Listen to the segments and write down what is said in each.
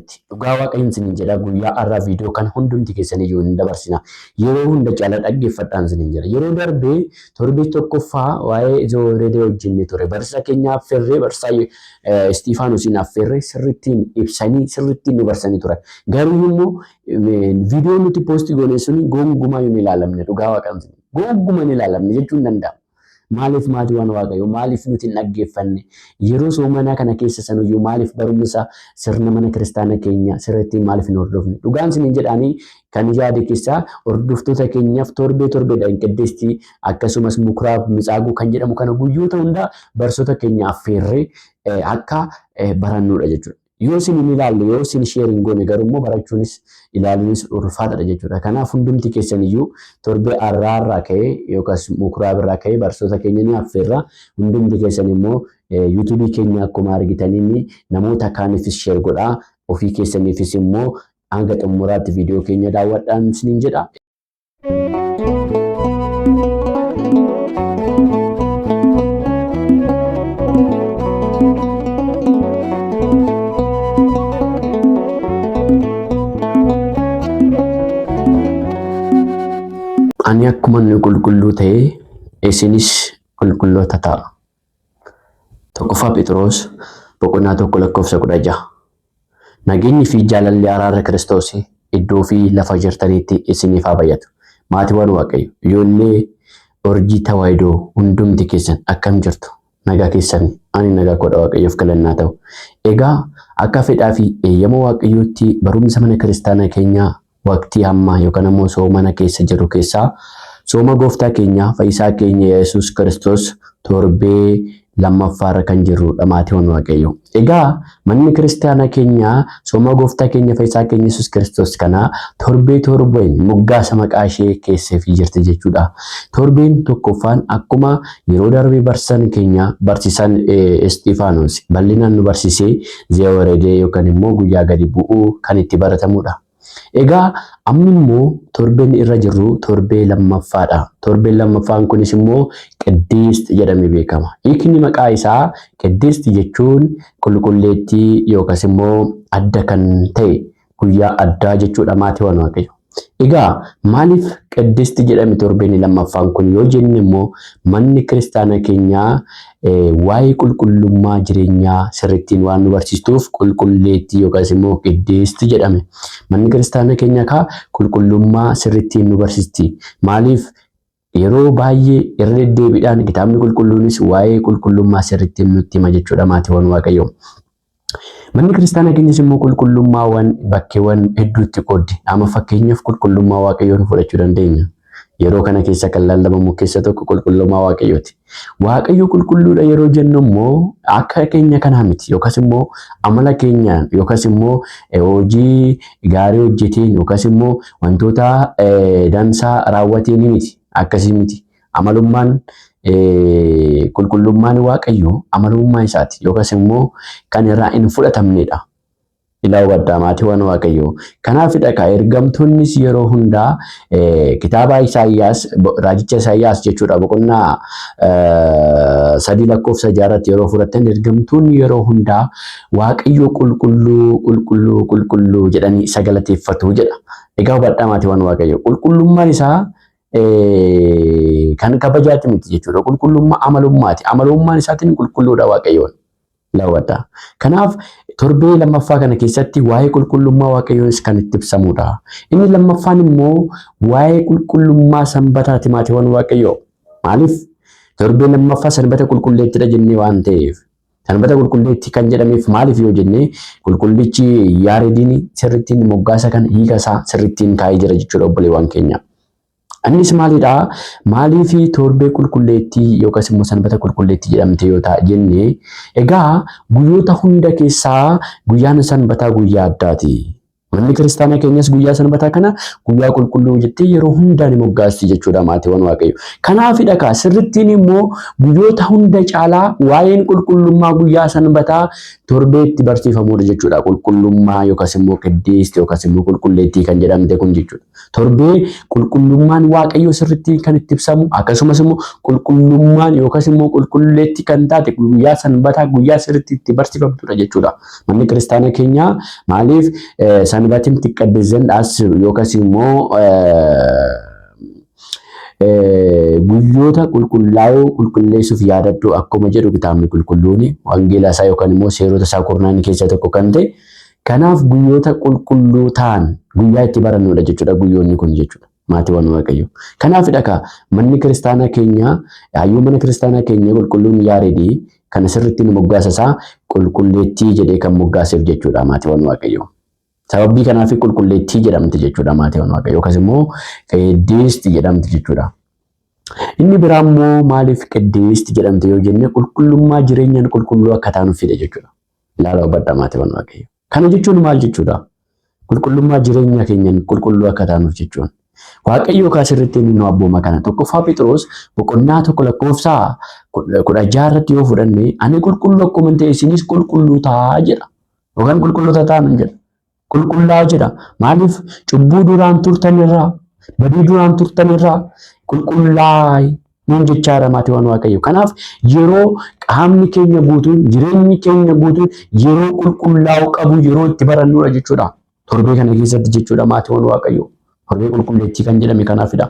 miti. Dhugaa Waaqayyoon isiniin jedha guyyaa har'aa viidiyoo kana hundumti keessan iyyuu hin dabarsina. Yeroo hunda caalaa dhaggeeffadhaan isiniin jedha. Yeroo darbe torbee tokkoffaa waa'ee Zooredee hojjenne ture. Barsiisaa keenya affeerree barsiisaa Istiifaanosiin affeerree sirrittiin ibsanii sirrittiin nu barsanii turan. Garuu immoo viidiyoo nuti poosti goone suni gonkumaa hin ilaalamne dhugaa Waaqayyoon isiniin. Gonkumaa hin ilaalamne jechuun danda'ama. Maaliif maatiiwwan Waaqayyoo maaliif nuti hin dhaggeeffanne? Yeroo soomanaa kana keessa sanuyyuu maaliif barumsa sirna mana kiristaana keenya sirriitti maaliif hin hordofne? Dhugaan isiniin jedhaanii kan yaade keessaa hordoftoota keenyaaf torbee torbeedhaan qiddeestii akkasumas mukuraab mitsaaguu kan jedhamu kana guyyoota hundaa barsoota keenya affeerree akka barannuudha jechuudha. Yoo isin hin ilaalle, yoo isin share hin goone garuu immoo barachuunis ilaaluunis ulfaataadha jechuudha. Kanaaf hundumti keessan iyyuu torbee har'aa irraa ka'ee yookaas mukuraab irraa ka'ee barsiisota keenya ni affeerra. Hundumti keessan immoo YouTube keenya akkuma argitaniin namoota kaaniifis share godhaa. Ofii keessaniifis immoo hanga xumuraatti viidiyoo keenya daawwadhaan isiniin jedha. Ani akkuma inni qulqulluu ta'e isinis qulqulloota ta'a. Tokkoffaa Phexros boqonnaa 1 lakkoofsa 16. Nageenyi fi jaalalli araarri Kiristoos iddoo fi lafa jirtanitti isiniif haa baay'atu. Maatiiwwan Waaqayyo, ijoollee urjii Tawaahidoo hundumti keessan akkam jirtu? Nagaa keessan ani nagaa koodha Waaqayyoof galannaa ta'u. Egaa akka fedhaa fi eeyyama Waaqayyootti barumsa mana kiristaanaa keenyaa waqtii ammaa yookaan ammoo soomana keessa jirru keessaa sooma gooftaa keenya fayyisaa keenya Yesuus Kiristoos torbee lammaffaarra kan jirrudha maatiiwwan Waaqayyoo. Egaa manni kiristaanaa keenya sooma gooftaa keenya fayyisaa keenya Yesuus Kiristoos kana torbee torbeen moggaasa maqaa ishee keesseefii jirti jechuudha. Torbeen tokkoffaan akkuma yeroo darbee barsiisan keenya barsiisan Isxiifaanos bal'inaan nu barsiisee Zeewaredee yookaan immoo guyyaa gadi bu'uu kan itti baratamudha. Egaa amma immoo torbeen irra jirru torbee lammaffaadha. Torbeen lammaffaan kunis immoo Qiddiist jedhamee beekama. Hiikni maqaa isaa Qiddiist jechuun qulqulleettii yookaas immoo adda kan ta'e guyyaa addaa jechuudha maatiiwwan Waaqayyo. Egaa maaliif Qiddist jedhame torbeen lammaffaan kun yoo jenne immoo manni kiristaana keenyaa waa'ee qulqullummaa jireenyaa sirrittiin waan nu barsiistuuf qulqulleettii yookaas immoo Qiddist jedhame. Manni kiristaana keenya kaa qulqullummaa sirrittiin nu barsiisti. Maaliif yeroo baay'ee irra deddeebiidhaan kitaabni qulqulluunis waa'ee qulqullummaa sirrittiin nutti hima jechuudha maatiiwwan Waaqayyoo. Manni kiristaanaa keenyas immoo qulqullummaawwan bakkeewwan hedduutti qooddi. Amma fakkeenyaaf qulqullummaa Waaqayyoon fudhachuu dandeenya. Yeroo kana keessa kan lallabamu keessa tokko qulqullummaa Waaqayyooti. Waaqayyo qulqulluudha yeroo jennu immoo akka keenya kanaa miti yookaas immoo amala keenyaan yookaas immoo hojii gaarii hojjeteen yookaas immoo wantoota dansaa raawwateen miti. Akkasii miti. Amalummaan qulqullummaan Waaqayyoo amalummaa isaati yookaas immoo kan irraa hin fudhatamnedha. Ilaa hubadhaa maatiiwwan Waaqayyoo. Kanaafidha kaa ergamtoonnis yeroo hundaa kitaaba Isaayyaas raajicha Isaayyaas jechuudha boqonnaa 3 lakkoofsa 6 irratti yeroo fudhatan ergamtoonni yeroo hundaa Waaqayyo qulqulluu qulqulluu qulqulluu jedhanii isa galateeffatu jedha. Egaa hubadhaa maatiiwwan Waaqayyoo qulqullummaan isaa kan kabajaati miti jechuudha. Qulqullummaa amalummaati. Amalummaan isaatiin qulqulluudha Waaqayyoon. Lawwadha. Kanaaf torbee lammaffaa kana keessatti waa'ee qulqullummaa Waaqayyoonis kan itti ibsamudha. Inni lammaffaan immoo waa'ee qulqullummaa sanbataati maatiiwwan Waaqayyoo. Maaliif? Torbee lammaffaa sanbata qulqulleettidha jennee waan ta'eef. Sanbata qulqulleettii kan jedhameef maaliif yoo jenne qulqullichi Yaareediin sirrittiin moggaasa kana hiika isaa sirrittiin kaa'ee jira jechuudha obboleewwan keenya. Innis maalidha? Maaliif torbee qulqulleettii yookaas immoo sanbata qulqulleettii jedhamte yoo ta'a jenne egaa guyyoota hunda keessaa guyyaan sanbataa guyyaa addaati. Manni kiristaanaa keenyas guyyaa sanbataa kana guyyaa qulqulluu jettee yeroo hundaa ni moggaasti jechuudha maatiiwwan Waaqayyo. Kanaafidha kaa sirrittiin immoo guyyoota hunda caalaa waa'een qulqullummaa guyyaa sanbataa torbeetti barsiifamudha jechuudha. Qulqullummaa yookaas immoo qiddiisti yookaas immoo qulqulleettii kan jedhamte kun jechuudha. Torbee qulqullummaan Waaqayyoo sirriitti kan itti ibsamu akkasumas immoo qulqullummaan yookaas immoo qulqulleetti kan taate guyyaa sanbataa guyyaa sirriitti itti barsiifamtudha jechuudha. Manni kiristaana keenyaa maaliif sanbatin tiqqaddes ዘንድ አስብ yookaas immoo guyyoota qulqullaa'oo qulqulleessuuf yaadadhu akkuma jedhu kitaabni qulqulluun wangeela isaa yookaan immoo seerota isaa kurnaan keessaa tokko kan ta'e. Kanaaf guyyoota qulqulluu ta'an guyyaa itti barannudha jechuudha guyyoonni kun jechuudha. Maatiiwwan Waaqayyoo. Kanaafidha kaa manni kiristaanaa keenya hayyuu mana kiristaanaa keenya qulqulluun Yaaredii kana sirriitti nu moggaasa isaa qulqulleettii jedhee kan moggaaseef jechuudha maatiiwwan Waaqayyoo. Sababii kanaaf qulqulleettii jedhamti jechuudha maatiiwwan Waaqayyoo yookaas immoo qiddiisti jedhamti jechuudha. Inni biraa immoo maaliif qiddiisti jedhamte yoo jenne qulqullummaa jireenyaan qulqulluu akka taanuuf fide jechuudha. Ilaala hubadhaa maatiiwwan Waaqayyoo. Kana jechuun maal jechuudha? Qulqullummaa jireenya keenyaan qulqulluu akka taanuuf jechuun. Waaqayyo kaa sirriitti inni nu abbooma kana. Tokkoffaa Phexros boqonnaa 1 lakkoofsa 16 irratti yoo fudhanne ani qulqulluu akkuma ta'e isinis qulqulluu ta'aa jedha. Yookaan qulqulloota ta'an jedha. Qulqullaa'aa jedha. Maaliif cubbuu duraan turtan irraa, badii duraan turtan irraa qulqullaa'aa nuun jechaadha maatiiwwan Waaqayyo. Kanaaf yeroo qaamni keenya guutuun, jireenyi keenya guutuun yeroo qulqullaa'uu qabu yeroo itti barannudha jechuudha. Torbee kana keessatti jechuudha maatiiwwan Waaqayyo. Torbee qulqulleettii kan jedhame kanaafidha.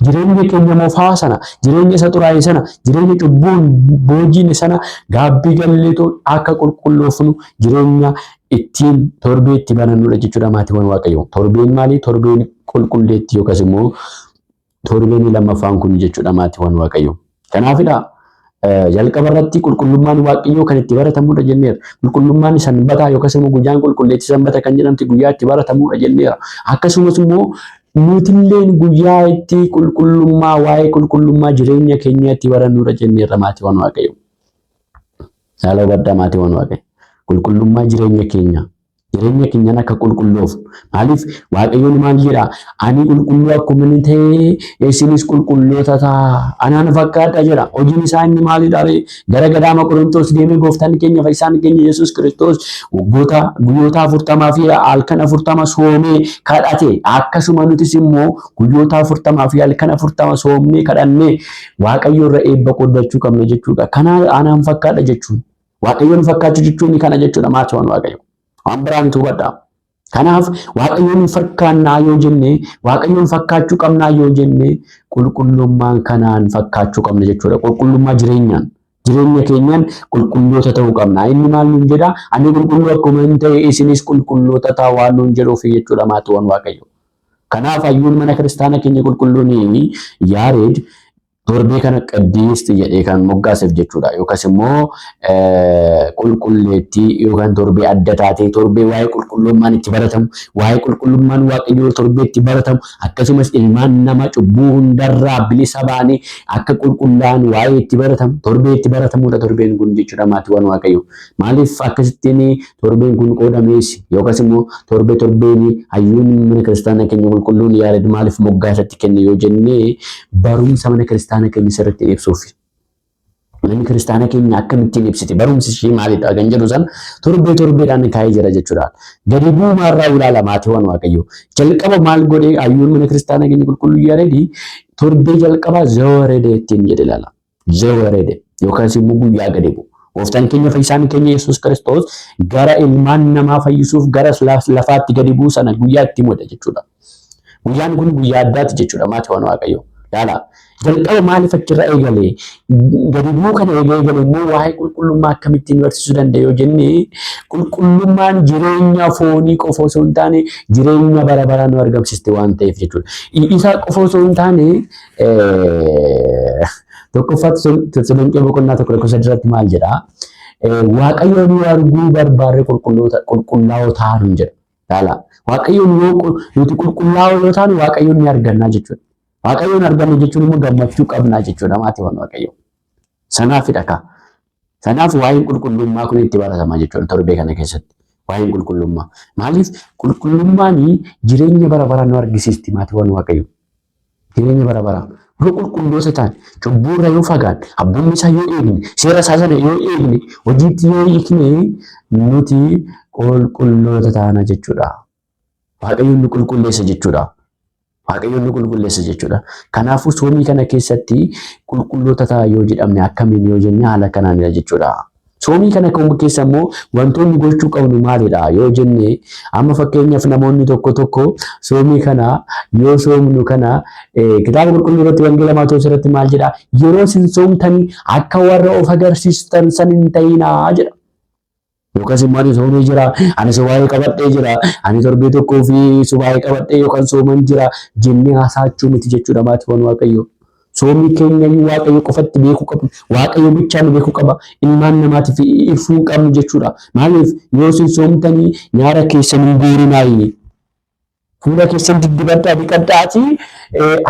Jireenya keenya moofaa sana, jireenya isa xuraa'e sana, jireenya cubbuun boojiine sana gaabbii galleetoo akka qulqulloofnu jireenya ittiin torbee itti barannudha jechuudha maatiiwwan Waaqayyo. Torbeen maali? Torbeen qulqulleettii yookaas immoo torbeen lammaffaan kun jechuudha maatiiwwan Waaqayyo. Kanaafidha jalqaba irratti qulqullummaan Waaqayyoo kan itti baratamudha jenneera. Qulqullummaan sanbataa yookaas immoo guyyaan qulqulleettii sanbata kan jedhamti guyyaa itti baratamudha jenneera. Akkasumas immoo nutilleen guyyaa itti qulqullummaa waa'ee qulqullummaa jireenya keenya itti barannudha jenneerra maatiiwwan Waaqayyo. Haala hubadhaa maatiiwwan Waaqayyo. Qulqullummaa jireenya keenya Jireenya keenyaan akka qulqulloofnu. Maaliif Waaqayyoon maal jedha? Ani qulqulluu akkuma inni ta'e isinis qulqulloota ta'a. Anaan fakkaadha jedha. Hojiin isaa inni maalidha ree? Gara gadaama Qorontos deemee gooftaan keenya fayyisaan keenya Yesuus Kiristoos waggoota guyyoota 40 fi halkan 40 soomee kadhate. Akkasuma nutis immoo guyyoota 40 fi halkan 40 soomnee kadhannee Waaqayyo irra eebba qooddachuu qabna jechuudha. Kana anaan fakkaadha jechuun. Waaqayyoon fakkaachuu jechuun kana jechuudha maatiiwwan Waaqayyo. Waan biraa miti hubadhaa. Kanaaf Waaqayyoon fakkaannaa yoo jenne, Waaqayyoon fakkaachuu qabnaa yoo jenne, qulqullummaan kanaan fakkaachuu qabna jechuudha. Qulqullummaa jireenyaan. Jireenya keenyaan qulqulloota ta'uu qabna. Inni maal nuun jedha? Ani qulqulluu akkuma hin ta'e isinis qulqulloota ta'a waan nuun jedhuuf jechuudha maatiiwwan Waaqayyo. Kanaaf hayyuun mana kiristaana keenya qulqulluun Yaareed torbee kana qiddiisti jedhee kan moggaaseef jechuudha. Yookaas immoo qulqulleettii yookaan torbee adda taatee torbee waa'ee qulqullummaan itti baratamu, waa'ee qulqullummaan Waaqayyoo torbee itti baratamu, akkasumas ilmaan nama cubbuu hundarraa bilisa ba'anii akka qulqullaa'an waa'ee itti baratamu, torbee itti baratamudha torbeen kun jechuudha maatiiwwan Waaqayyoo. Maaliif akkasittiin torbeen kun qoodamees yookaas immoo torbee torbeen hayyuun mana kiristaanaa keenya qulqulluun Yaared maaliif moggaasatti kenne yoo jenne barumsa mana kiristaanaa keenya sirriitti ibsuuf. Manni kiristaanaa keenya akkamittiin ibsiti barumsi ishee maalidha kan jedhu san torbee torbeedhaan kaa'ee jira jechuudha. Gadi bu'uumaarraa ilaala maatiiwwan Waaqayyoo. Jalqaba maal godhee hayyuun mana kiristaanaa keenya qulqulluu Yaared torbee jalqabaa zawarede ittiin jedhe ilaala. Zewerede yookaas immoo guyyaa gadi bu'u. Gooftaan keenya fayyisaan keenya Yesuus Kiristoos gara ilmaan namaa fayyisuuf gara lafaatti gadi bu'u sana guyyaa itti himudha jechuudha. Guyyaan kun guyyaa addaati jechuudha maatiiwwan Waaqayyoo. Laala jalqaba maaliif achirra eegale? Gadi bu'uu kana eega eegale immoo waa'ee qulqullummaa akkamittiin barsiisuu danda'a yoo jenne qulqullummaan jireenya foonii qofa osoo hin taane jireenya bara baraa nu argamsiiste waan ta'eef jechuudha. Isa qofa osoo hin taane Tokkoffaa Tesalonqee boqonnaa 1 lakkoofsa 3 irratti maal jedha? Waaqayyoon yoo arguu barbaarre qulqulloota qulqullaa'oo taanu jedha. Laala. Waaqayyoon yoo nuti qulqullaa'oo yoo taanu Waaqayyoon ni argannaa jechuudha. Waaqayyoon arganna jechuun immoo gammachuu qabnaa jechuudha maatiiwwan Waaqayyoo. Sanaafidha kaa. Sanaaf waa'een qulqullummaa kun itti baratama jechuudha torbee kana keessatti. Waa'een qulqullummaa. Maaliif qulqullummaan jireenya bara baraa nu argisiisti maatiiwwan Waaqayyo. Jireenya bara baraa. Yoo qulqulloota ta'an, cubbuu irraa yoo fagaanne, abboommii isaa yoo eegne, seera isaa sana yoo eegne, hojiitti yoo hiikne nuti qulqulloota taana jechuudha. Waaqayyoon nu qulqulleessa jechuudha. Waaqayyoon nu qulqulleessa jechuudha. Kanaafuu soomii kana keessatti qulqulloota ta'a yoo jedhamne akkamiin yoo jenne haala kanaanidha jechuudha. Soomii kana keessa immoo wantoonni gochuu qabnu maalidha yoo jenne amma fakkeenyaaf namoonni tokko tokko soomii kana yoo soomnu kana kitaaba qulqulluu irratti wangeela Maatewos irratti maal jedha yeroo isin soomtanii akka warra of agarsiistan san hin ta'inaa jedha. Yookaas immoo ani soomee jira, ani subaa'ee qabadhee jira, ani torbee tokkoo fi subaa'ee qabadhee yookaan sooman jira jennee haasa'achuu miti jechuudha maatiiwwan Waaqayyoo. Soomni keenya iyyuu Waaqayyo qofatti beekuu qabna. Waaqayyo bichaa nu beekuu qaba. Ilmaan namaatiif ifuu hin qabnu jechuudha. Maaliif yoo isin soomtanii nyaara keessan hin guurinaayi. Fuula keessan diddibadhaa dhiqadhaatii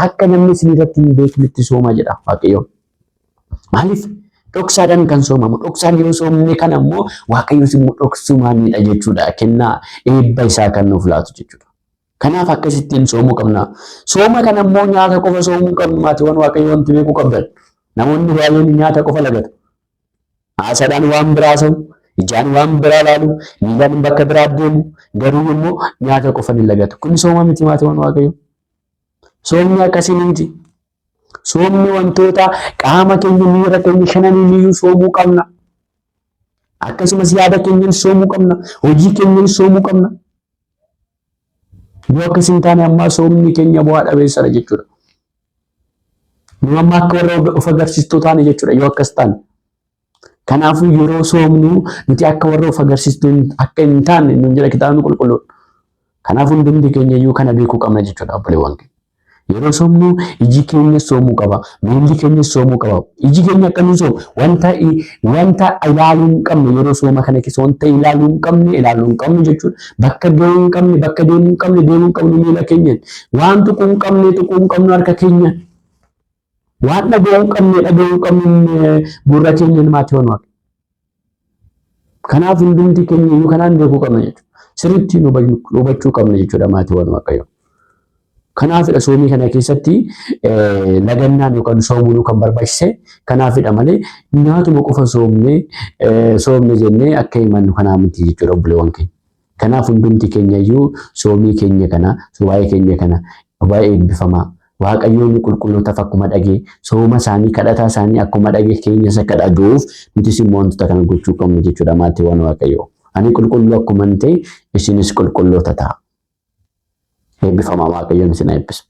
akka namni isin irratti hin beeknetti sooma jedha Waaqayyo. Maaliif dhoksaadhaan kan soomamu dhoksaan yoo soomne kana immoo Waaqayyos immoo dhoksumaanidha jechuudha. Kennaa eebba isaa kan nuuf laatu jechuudha. Kanaaf akkasittiin soomuu qabna. Sooma kana immoo nyaata qofa soomuu qabnu maatiiwwan Waaqayyoo wanti beekuu qabdan. Namoonni baay'een nyaata qofa lagatu. Haasaadhaan waan biraa haasa'u, ijaan waan biraa ilaalu, miilaan bakka biraa deemu, garuu immoo nyaata qofa ni lagatu. Kun sooma miti maatiiwwan Waaqayyoo. Soomni akkasii miti. Soomni wantoota qaama keenya miira keenya shananiin iyyuu soomuu qabna. Akkasumas yaada keenyan soomuu qabna. Hojii keenyan soomuu qabna. Yoo akkas hin taane ammaa soomni keenya bu'aa dhabeessadha jechuudha. Nu amma akka warra of agarsiistuu taane jechuudha yoo akkas taane. Kanaafuu yeroo soomnu nuti akka warra of agarsiistuu akka hin taane nuun jedha kitaabni qulqulluun. Kanaaf hundumti keenya iyyuu kana beekuu qabna jechuudha obboleewwan keenya. Yeroo soomnu iji keenya soomuu qaba, miilli keenya soomuu qaba. Iji keenya akkamiin soomu? Wanta wanta ilaaluu hin qabne yeroo sooma kana keessa wanta ilaaluu hin qabne ilaaluu hin qabnu jechuudha. Bakka gahuu hin qabne, bakka deemuu hin qabne deemuu hin qabnu miila keenyaan. Waan tuquu hin qabne tuquu hin qabnu harka keenyaan. Waan dhaga'uu hin qabne dhaga'uu hin qabnu gurra keenyaan maatii waaqa. Kanaaf hundumti keenya iyyuu kanaan beekuu qabna jechuudha. Sirriitti hubachuu qabna jechuudha maatiiwwan Waaqayyoo. Kanaafidha soomii kana keessatti lagannaan yookaan soomuun kan barbaachise kanaafidha malee nyaatuma qofa soomnee soomne jennee akka himannu kanaa miti jechuudha obboleewwan keenya. Kanaaf hundumti keenya iyyuu soomii keenya kana, waa'ee keenya kana baay'ee eebbifamaa. Waaqayyoon qulqullootaaf akkuma dhagee, sooma isaanii, kadhataa isaanii akkuma dhagee keenyas akka dhaga'uuf nutis immoo wantoota kana gochuu qabna jechuudha maatiiwwan Waaqayyoo. Ani qulqulluu akkuman ta'e isinis qulqulloota ta'a. Eebbifamaa Waaqayyoon isin haa eebbisu.